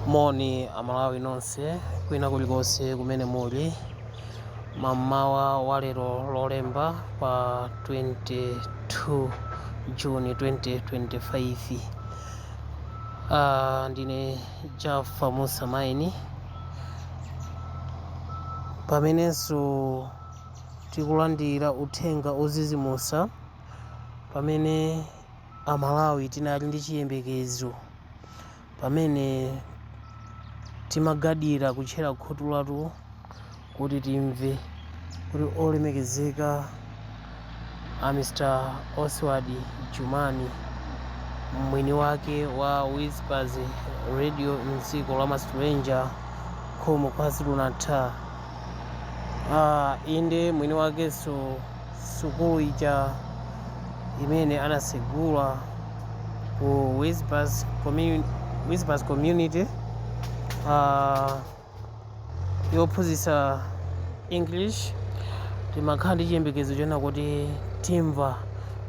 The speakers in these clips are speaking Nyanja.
Moni Amalawi nonse kwina kulikonse kumene muli mammawa wa lero Lolemba pa 22 June 2025. Ndine Jaffa Musa Maini, pamenenso tikulandira uthenga ozizimusa, pamene Amalawi tinali ndi chiyembekezo, pamene timagadira kutchera khutu lathu kuti timve kuti olemekezeka a Mr Oswald Jumani, mwini wake wa Whispers Radio mdziko la Mastranger khomo KwaZulu-Natal, inde mwini wakenso sukulu ija imene anasegula ku Whispers Community yophunzitsa English, timakhala ndi chiyembekezo chona kuti timva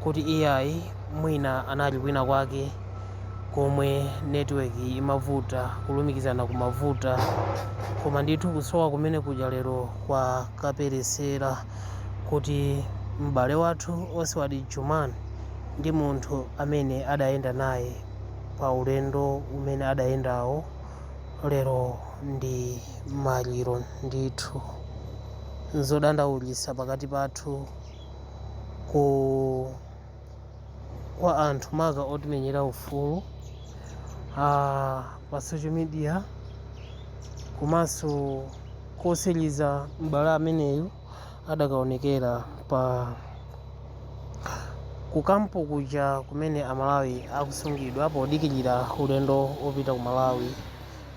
kuti iyayi, mwina anali kwina kwake komwe network imavuta, kulumikizana kumavuta, koma ndithu kusowa kumene kuja lero kwa kaperesera kuti m'bale wathu Oswald Jumani ndi munthu amene adayenda naye pa ulendo umene adayendawo, lero ndi maliro. Ndithu nzodandaulitsa pakati pathu ku kwa anthu maka otimenyera ufulu pa social media, komanso kosiriza m'bale ameneyu adakaonekera pa kukampo kuja kumene Amalawi akusungidwa podikirira ulendo wopita ku Malawi,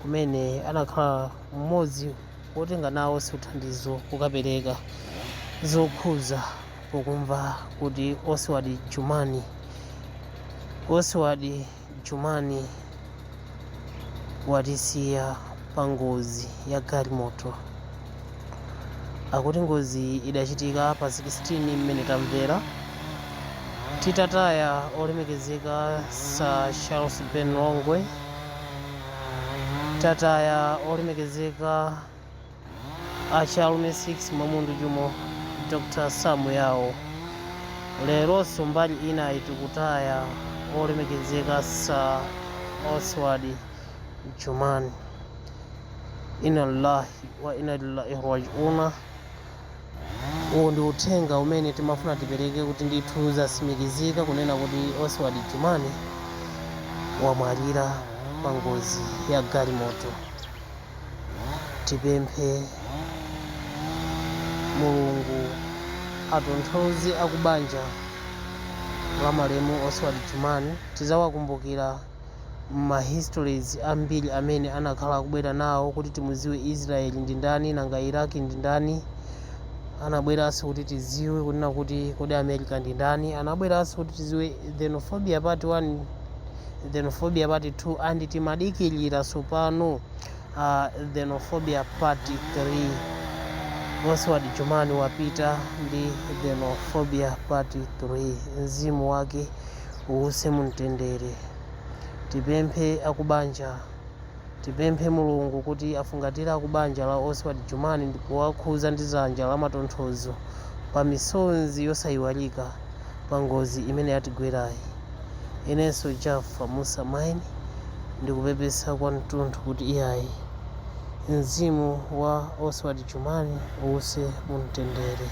kumene anakhala mmodzi wotenga nawonso thandizo kukapereka zokhuza pokumva kuti Oswald Jumani watisiya pa ngozi ya galimoto. Akuti ngozi idachitika pa 16 mmene tamvera titataya olemekezeka Sir Charles Ben Longwe, tataya olemekezeka Achalume 6 Mwamundu Chumo, Dr Samu Yawo, leronso mbali inayi tikutaya olemekezeka Sir Oswald Jumani. Inna lillahi wa inna ilaihi rajiuna. Uwu ndi uthenga umene timafuna tipereke kuti ndithu zatsimikizika kunena kuti Oswald Jumani wamwalira pa ngozi ya galimoto. Tipemphe Mulungu atonthoze akubanja la malemu Oswald Jumani. Tizawakumbukira ma histories ambiri amene anakhala akubwera nawo kuti timuziwe Israeli ndi ndani, nanga Iraq ndi ndani. Anabweranso kuti tiziwe kunena kuti kodi America ndi ndani. Anabweranso kuti tiziwe Xenophobia Part 1, Xenophobia Part 2, and timadikirira sopano Xenophobia Part 3. Oswald Jumani wapita ndi Xenophobia Part 3. Mzimu wake uwuse mumtendere. Tipemphe akubanja, tipemphe Mulungu kuti afungatire akubanja la Oswald Jumani ndi kuwakhuza ndi dzanja la matonthozo pa misonzi yosayiwalika pa ngozi imene yatigwerayi. Inenso Jaffa Musa Maini ndikupepesa kwa mtunthu kuti iyayi, mzimu wa Oswald Jumani uwuse mumtendere.